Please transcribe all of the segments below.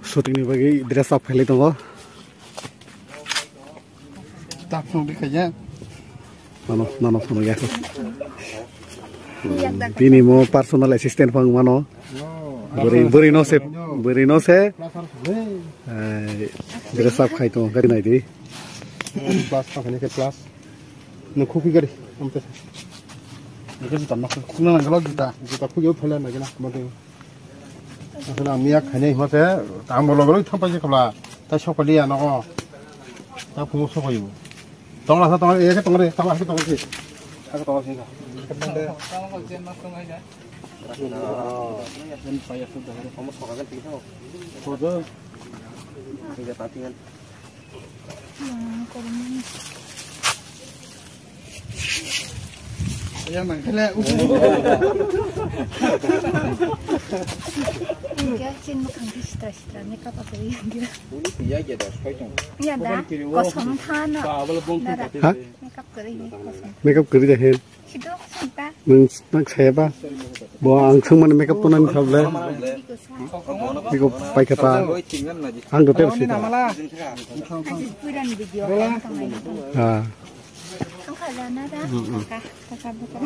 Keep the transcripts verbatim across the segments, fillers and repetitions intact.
Shooting ni bagwi dress up khailai tongo. Tak phunukdi khaija. Nano, nano phunukya. Bini mo personal assistant phang mano. Bwrwi, bwrwi no se, bwrwi no se. Eh, dress up khai tongo, kari nai di. Plus, plus. Nung khukui gari, amte. Nung juta ma khukna nang galo juta, juta khukui o phala nang gana, mate. Asal ang miya khainai hima se, ang bolo bolo thang paji khala, ta sokali ano ko, ta phungo sokayu. Tong la sa tong, e ke tong re, tong la sa tong re. Aka tong la sa. Yang nang kele. Enggak, chin bukan di sitra-sitra, makeup apa yang dia? Uli tiya aja dah, kau itu. Iya dah, kosong thana. Hah? Makeup kering ini kosong. Makeup kering dah, hen. Situ, sumpah. Nung, nung saya apa? Bo ang sung mana makeup tuh nang sable. Makeup pakai apa? Ang tuh terus itu. Aji puran video kan kau main. Ah. Ang kala na da. Mm, mm. Kaka, kaka bukan.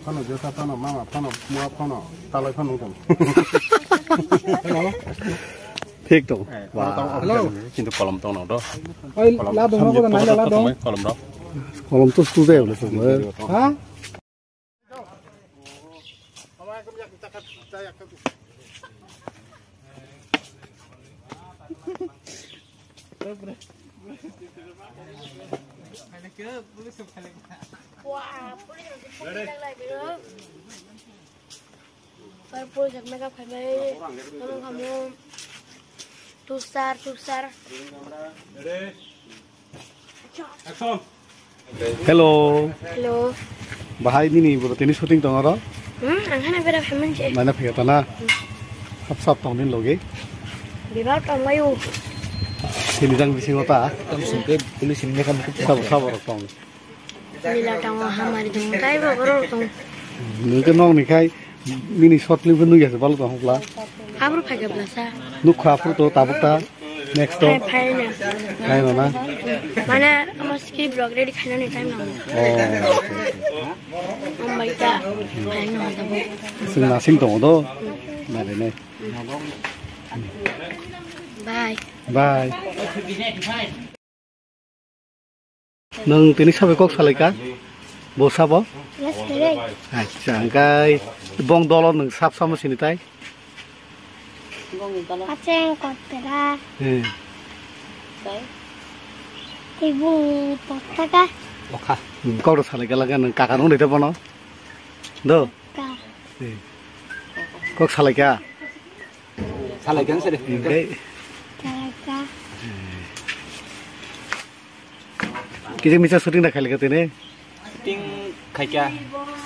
Phano jesa phano mama phano mua phano talai phano tong. Thik tong. Hello. Kintu kolom tong nang do. Oi, kolom. La dong ko na la dong. Kolom do. Kolom to stu de ulo. Ha? Purpose jak makeup khaimai, tamo khamu. Tusar, tusar. Hello. Hello. Bahai nini bro tini shooting tong aro? Hmm, ang hana bera phaimani se. Mana phega tana? Sap sap tong din logi. Bibar tong layu. Sini jang bising ota. Tam singke police ni kam. Sabo sabo rok tong. Lila tongo, hamari tongo, taibo borok tongo. Nungke nokni khai nini short film nung yase balo tong hokla. Abro phai gabla sa. Nukha aphuru to tabuk ta next to. Phai, phai na. Phai na na. Mane ama script rok ready khainani time nango. Oh. Ambai ta phai na tabuk. Sing nasing tongo do. Nare ne. Bye. Bye. Nwng tini sabai kok salaikha? Bo sabo? Yes, correct. Acha, hwnkhe bong dolo nwng sab samo sini tai? Acheng kotera. Hmm. Tibung pottaka. Okha. Hmm, kok salaikha laka nwng kaka nung rite bono? Do? Ka. Hmm. Kok salaikha? Salaikha sere. Hwnkhe. Salaikha. Kisa misa shooting da khailika tini? Shooting khaikha.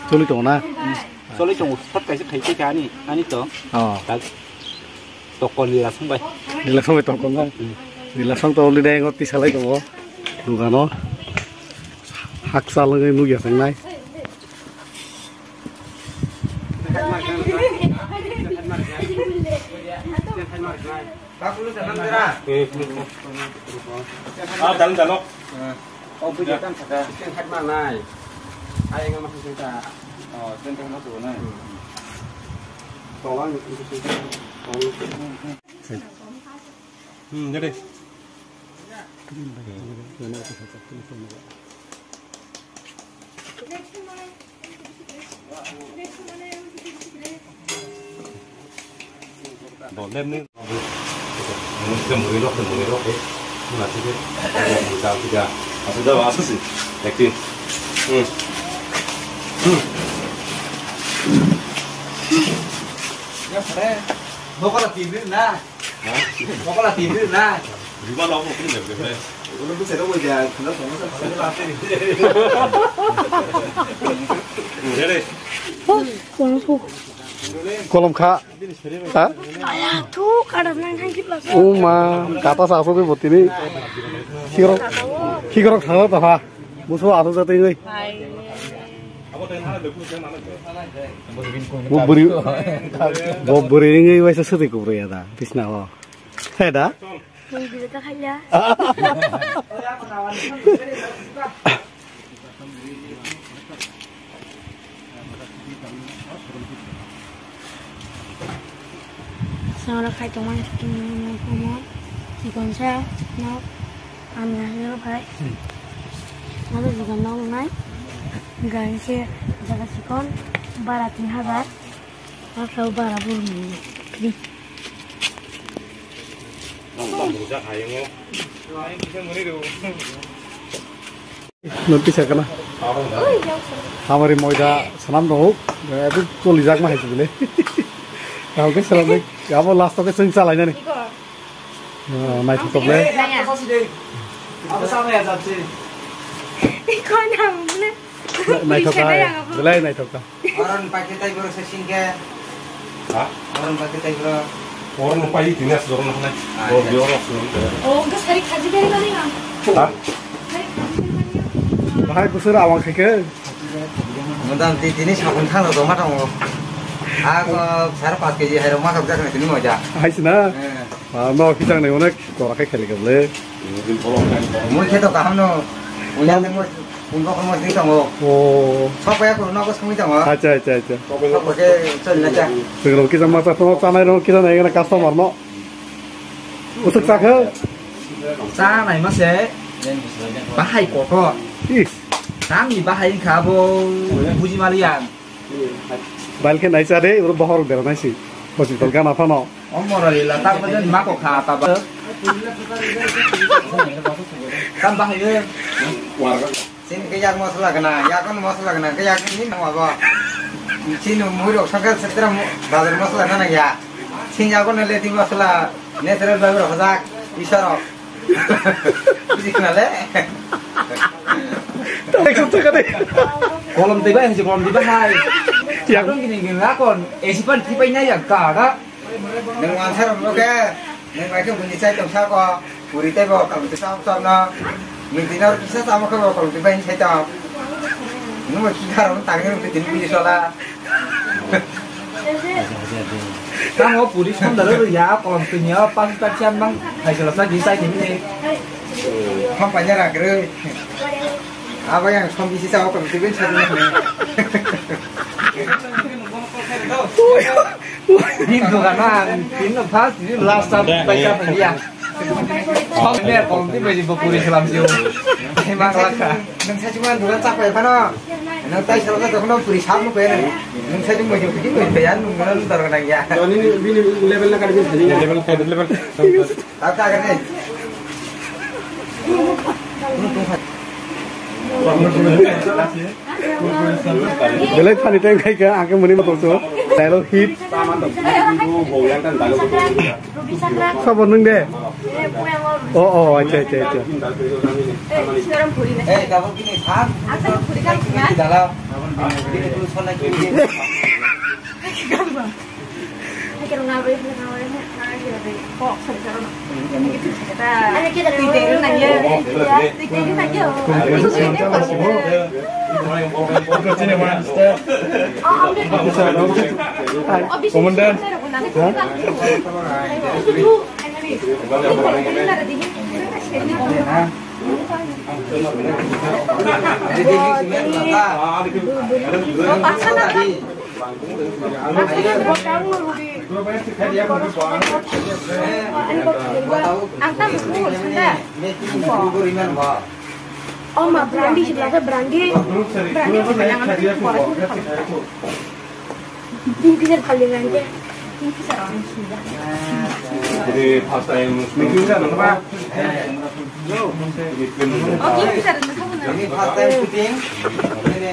Choli tongo na? Hmm. Choli tongo. Shot kaisa khaikha ani, ani to. Oh. Tak. Tokol lila songbai. Lila songbai tokol na? Hmm. Lila song to already engo tisalai tongo. Dugano. Hakchal nugya sangnai. Ah, dalam, dalam. Oh, puja kan kata. Sten hat mana? Ayo ngam masuk kita. Oh, sten kan masuk mana? Tolong itu sih. Hmm, jadi. Bokola tibri na. Bokola tibri na. Riba lo mo kini bebe. Ulo tu sero boja, khana khana sa. Rere. Kolom kha. Ha? Aya, thu, kada nang thang kipla. O ma, kata sa so ke botini. Khirok, khirok thang ta ha. Muso aso jatwi nai. Bo bwrwi, bo bwrwi wngwi waisa swtwi kubrwi ya da, bisna o. He da? Nung bile ta khaiya. Sara khai tongmani, chikon sa nok. Ang ya hero khai. Ano jikon nok nai. Gain se jaga chikon. Bara tin hajar. Asal bara buru ni. Noti sakana. Hamari moida sanam dong. Itu toli jak ma hai bile. Kau ke salam dek. Abo last ke sing salai nani. Naithotok le. Iko nang le. Naithoka. Belai naithoka. Oron pakai tai borok se singke. Ha? Oron pakai tai borok. Oron pakai tinas dorong na. Ah, iya. Bor biorok sing. Oh, enggak, sari kaji dari mana, Bang? Ha? Sari kaji dari mana? Bahai kusur awang khaike. Modam ti tini sabun thang do ma tongo. Ako sar pas keji hai rok ma thok jak tini moja. Hai sina. Eh. Ah, no, kijang nai onek jora khe kheli kable. Mui khe to kaham no. Unya tengmo, unbo komo sing tongo. Oh. Sokpaya kuru nogo songwi tongo. Acha, acha, acha. Sokpaya khe choli na cha. Sing rok kijang ma cha tongo, chanai rok kijang nai customer no. Usuk cha khe? Cha nai ma se. Bahai kotor. Is. Tamni bahai wngkha bo buji maliya. Bail khe naisa de, oro bohor bera naisi. Hospital gana phano. O morali la tak bajan ma ko kha ta ba. Kam bahai ye. Sin ke yak masala gana, yak masala gana, ke yak ni na ba. Sin mui rok saka setra bazar masala gana ya. Sin yak na le di masala, natural bazar hojak, isaro. Bujikna le. Kolom twi bai, kolom twi bai hai. Yang gini gini lakon, esi pan twi bai nai yang kada. Nang wansar mo ke, nang bai ke bunyi sai tong sa ko, puri tei bo kolom twi sa sa na. Nang dinner kisa sa mo ke bo kolom twi bai sai tong. Nang mo ki karo tang nang twi din bunyi sola. Tamo puri sandal ro ya, kolom twi ya, pang ta chiam bang, hai sala sa di sai di ni. Kompanya ra kre. Aba yang som bisi sa kolom twi bin sa di ni. Ni dogan ma, tin no first, ni last sa bai sa ya. Song ne kong ti bai bo puri salam siu. Hei ma kala kha. Nang sa chuan duran chak pai phano. Nang tai sala ta dokno puri sab no pai nang. Nang sa chung bai puri pai ya nung nang dor nang ya. Ni bini level na kadi bini level kadi level. Ta ta kadi. Belai funny time khai kha, ang khe muni ma tongso. Dialogue hit. Sabon nung de? Oh, oh, acha, acha, acha. Eh, double kini than. Dala. Kini tu sona kini. Commander. Ang tam bukur sanda. Oh, ma, brandy sih, berarti brandy. Brandy sih, yang ada itu. Kingfisher kali nangke. Kingfisher orang sudah. Jadi first time shooting sa nang ba? Oh, Kingfisher nang kamu nang. Ini first time shooting. Ini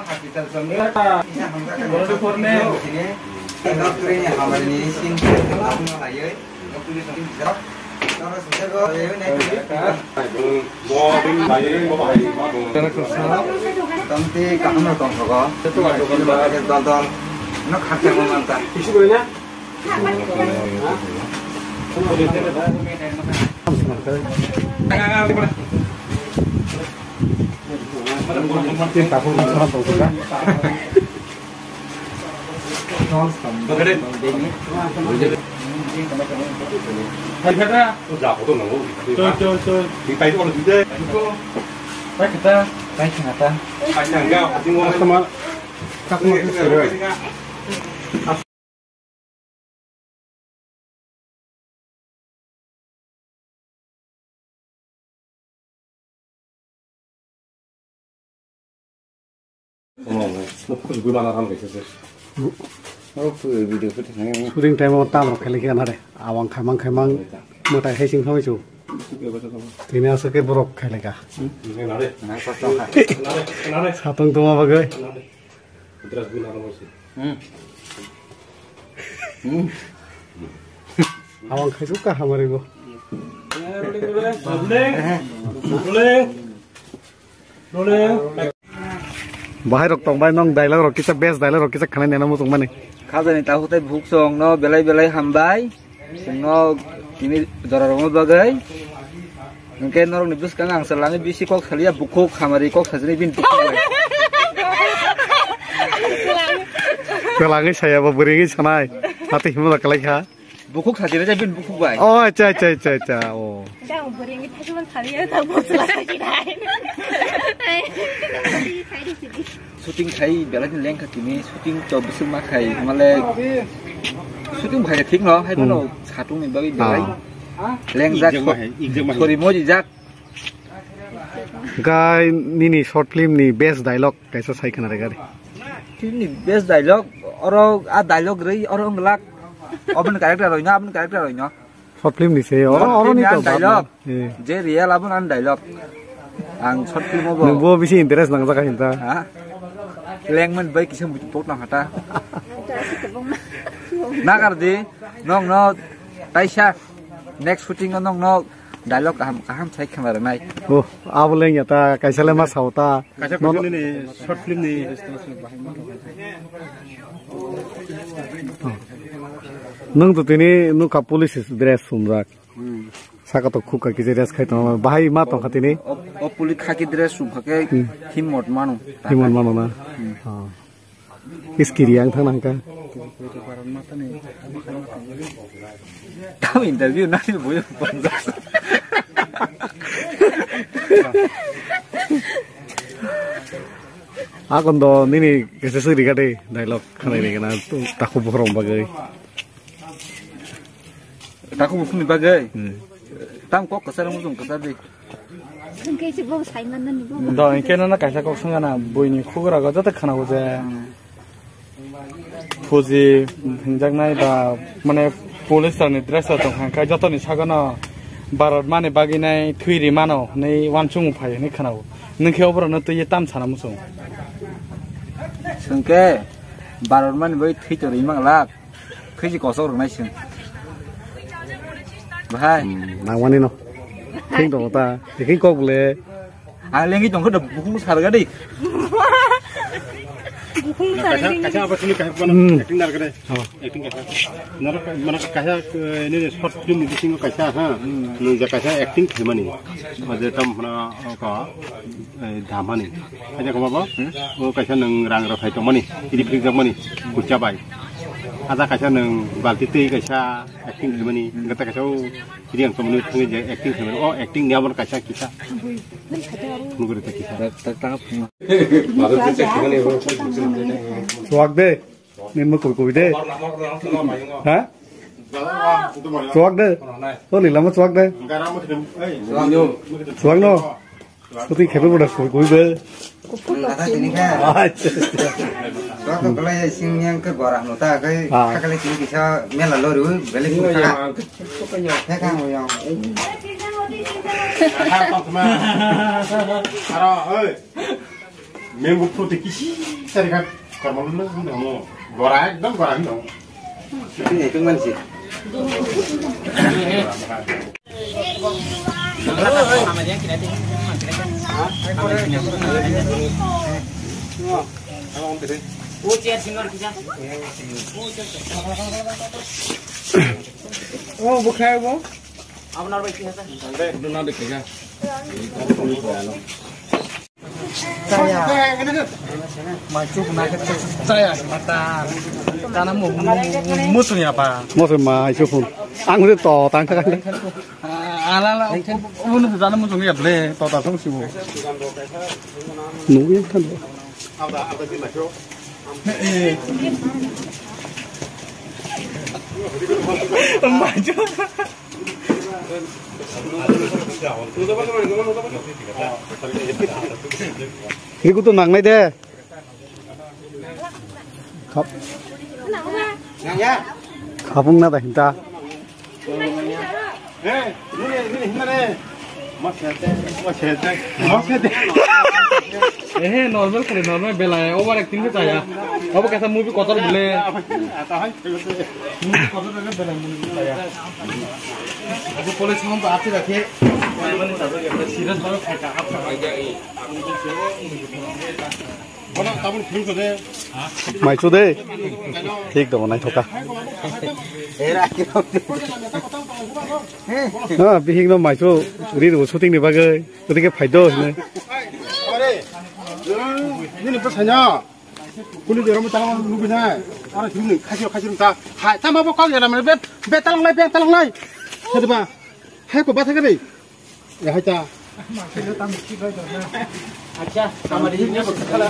hospital sini. Ini hamka kan ini. Ini doctor ini hamil ini sini. Kamu nang ayo. Tamti kaham rok tong thogo. Dol dol. No khakchangma manta. Shooting time o tam rok khailai kha na de. Awang khaimang khaimang mwtai hai sing thangwi chu. Tini aswk khe borok khailai kha. Satung tongma bagwi. Awang khai suk ka hamari bo. Bahai rok tong bai nong dialogue rok kisa best dialogue rok kisa khanai nena muchung mani. Khajani tahu tai buk song no belai belai hambai. Song no tini jora rok bagwi. Hingke norok ni bwskango ang swlangwi bisi kok saliya, bukhuk hamari kok sajini bini bukhuk bai. Swlangwi saya bo bwrwngwi sanai. Hati himla kalai kha. Bukhuk sajini jai bini bukhuk bai. Oh, acha, acha, acha, acha. Oh. Jang bwrwngwi thaichukmani saliya, ta bwsla sajinai. Shooting khai belai ni lengkha tini, shooting to bwswk ma khai, male shooting khai thik no, hai bono satung ni bagwi belai lengjak, ikjak ma hai, ikjak ma hai. Sori mojijak. Gai nini short film ni best dialogue kaisa sai khna re gari. Film ni best dialogue, oro a dialogue rei, oro wng glak. Oboni character roi no, aboni character roi no. Short film ni se, oro, oro ni to dialogue. Eh. Je real aboni an dialogue. Ang short film obo. Nung bo bisi interest nang jaka hinta. Ha? Lengman bai kisa muti pok nang hata. Nagar di, nong no, taisa. Next shooting o nong no, dialogue kaham, kaham sai khna rwnai. Oh, abo leng ya ta, kaisa le ma sao ta. Kaisa kuchuni ni short film ni. Nwng to tini nukha police dress sumjak. Hmm. Saka to khukha kisa dress khai tongo. Bahai ma tongkha tini? O, o police khaki dress sumkha khe himot mano. Himot mano na? Hmm. Oh. Iskiri ang thang nangkha. Tam interview nani boyo panjak. Akon do nini kese suri gade dialogue khanai ni gana tu taku bohrong bagai. Taku buphungni bagwi? Hmm. Tam kok kwchar wng, chwng kwchar di. Hwnkhe se bo sai manna ni bo. Do hwnkhe nono kaisa kok swngana, buini khugrago joto khwnago je. Hmm. Fuji hinjaknai ba, mane, police rokni dress rok tong kha, hwnkhe jotoni sagono Bharat mani bagwi nai thwi ri mano hwnwi uansukmung phai hwnwi khwnago. Nwng khe oborokno twiwi tam sana muchung? Hwnkhe Bharat mani bagwi thwi to ri mang lak. Khiji kosok rwnai chwng. Bahai. Hmm, nangmani no. Thing tongo ta. Eking kok le. Ang lengwi tongkhe do bukhung sarga di. Bukhung sarga di. Kaisa, kaisa apa sini kaisa mana? Hmm. Acting dar kade. Oh. Acting kaisa. Nara mana kaisa, eh, ini short film di sini kaisa ha. Hmm. Nung ja kaisa acting khaimani. Aje tam mana ka. Eh, dhamani. Aja kama ba? Hmm? O kaisa nang rang rok hai tongmani, iri prik jakmani, kucha bai. Aja kaisa nang balti twi kaisa acting khaimani, hmm, gata kaisa o iri ang tongmani thangwi je acting khaimani. O acting ni abon kaisa kisa. Nuguri ta kisa. Chuak de. Nin mo koi koi de. Ha? Chuak de. O lila mo chuak de. Chuak no. Suti khepe boda koi koi be. Acha, acha. Chuak to belai sing yang ke borah no ta ke. Ah. Khakle sing kisa mela lori ui belai sing ka. He ka mo yang. Aro, oi. Mango fruit kisi tari kha kormo lo no. Gora, ekdom gora no. Itu, itu man sih. Oh, bukhai bo. Abunar bai kisa. Duna de kisa. Chaya. Mai chuk na ke chaya mata. Tana mo mo mo mo sung ya pa. Mo sung mai chuk phun. Ang udah to tang tang. Ala la. Mo no jana mo sung ya ble to ta sung si mo. Nunggu yang kan. Mai chuk. Riku to nangnai de. Khap. Khapung na da hinta. Ehe, normal khali, normal belai over acting khe chaya. Obo kaisa movie kotor bole. Movie kotor bole belai movie chaya. Obo police hwn ba achi rakhe. Serious bhai phaika hapsa. Mai chu de. Thik dong, naithok kha. Ha, bihik no mai chu ri rw shooting ni bagwi. Gotike phai do hwnwi. Nini bwsai no. Kuni jora mo tang nugwi na. Ara thumni khasi khasi ta. Hai, tama bo kok jana mane be, be talang lai, be talang lai. Sedba. Hai ko ba thagri. Ya hai ta. Acha, kamari ni ko khala.